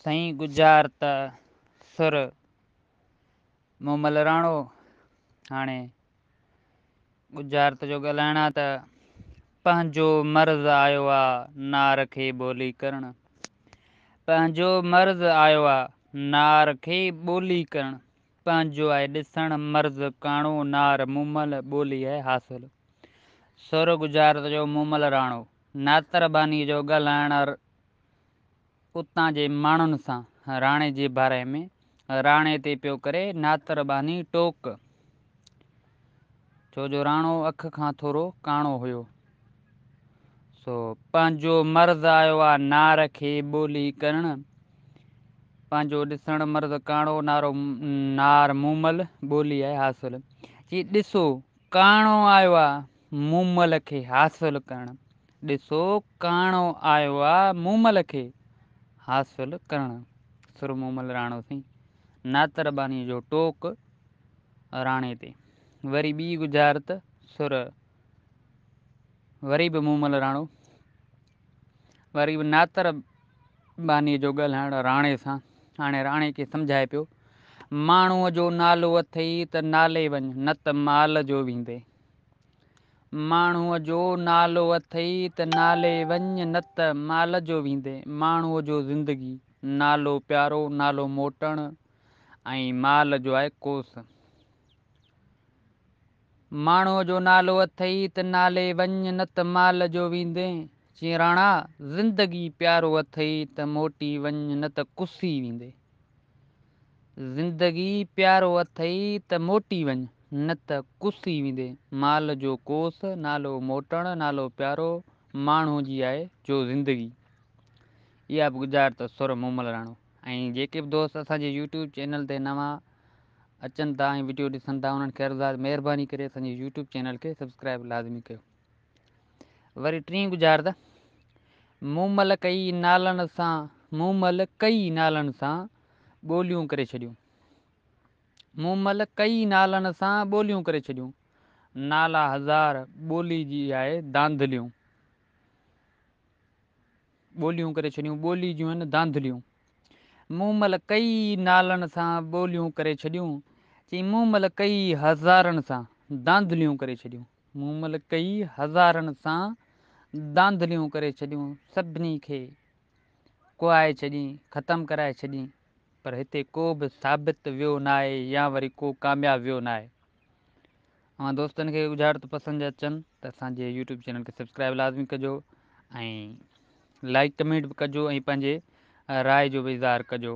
سائين ڳجهار ته سر مومل راڻو هاڻي ڳجهارت جو ڳالهائڻ آ ته پنهنجو مرض آيو آ نار کي ٻولي ڪرڻ پنهنجو مرض آيو آ نار کي ٻولي ڪرڻ پنهنجو آهي ڏسڻ مرض ڪاڻو نار مومل ٻولي آهي حاصل سر ڳجهارت جو مومل راڻو ناتر باني جو ڳالهائڻ اتان جي ماڻهن سان راڻي جي باري ۾ راڻي تي پيو ڪري ناتر ٻانهي ٽوڪ، ڇو جو راڻو اک کان ٿورو ڪاڻو هيو، سو پنهنجو مرض آيو آ نار کي ٻولي ڪرڻ، پنهنجو ڏسڻ مرض ڪاڻو نارو نار مومل ٻولي آهي حاصل، چي ڏسو ڪاڻو آيو آ مومل کي حاصل ڪرڻ، ڏسو ڪاڻو آيو آ مومل کي حاصل ڪرڻ. سر مومل راڻو سائين ناتر ٻانهي جو ٽوڪ راڻي تي. وري ٻي ڳجهارت سر وري به مومل راڻو وري به ناتر ٻانهي جو ڳالهائڻ راڻي سان. هاڻي راڻي کي سمجهائي پيو، ماڻهوء جو نالو اٿئي ته نالي وڃ، نه ته مال جو ويندين. ماڻهوء جو نالو اٿئي ته نالي وڃ، نه ته مال جو ويندين. ماڻهوء جو زندگي، نالو پيارو، نالو موٽڻ ۽ مال جو آهي ڪوس. ماڻهوء جو نالو اٿئي ته نالي وڃ، نه ته مال جو ويندين. چيائين راڻا! زندگي پيارو اٿئي ته موٽي وڃ، نه ته ڪسي ويندين. زندگي پيارو اٿئي ته موٽي وڃ، نه ته ڪسي ويندين. مال جو ڪوس، نالو موٽڻ، نالو پيارو، ماڻهو جي آهي جو زندگي. اها به ڳجهارت سر مومل راڻو. ۽ جيڪي به دوست اسان جي يوٽيوب چينل تي نوان اچن ٿا ۽ وڊيو ڏسن ٿا انهن کي عرض آهي مهرباني ڪري اسان جي يوٽيوب چينل کي سبسڪرائب لازمي ڪيو. وري ٽين ڳجهارت مومل ڪئي نالن سان مومل ڪئي نالن سان ٻوليون ڪري ڇڏيون. مومل ڪئي نالن سان ٻوليون ڪري ڇڏيون. نالا هزار ٻولي جي آهي دانڌليون. ٻوليون ڪري ڇڏيون ٻولي جون آهن دانڌليون. مومل ڪئي نالن سان ٻوليون ڪري ڇڏيون. چي مومل ڪئي هزارن سان دانڌليون ڪري ڇڏيون. مومل ڪئي هزارن سان دانڌليون ڪري ڇڏيون. سڀني کي ڪهائي ڇڏين، ختم ڪرائي ڇڏين، پر هتي ڪو به ثابت ويو ناهي يا وري ڪو ڪامياب ويو ناهي. اوهان دوستن کي ڳجهارت پسند اچن ته اسان جي يوٽيوب چينل کي سبسڪرائب لازمي ڪجو ۽ لائڪ ڪمينٽ به ڪجو ۽ پنهنجي راء جو به اظهار ڪجو.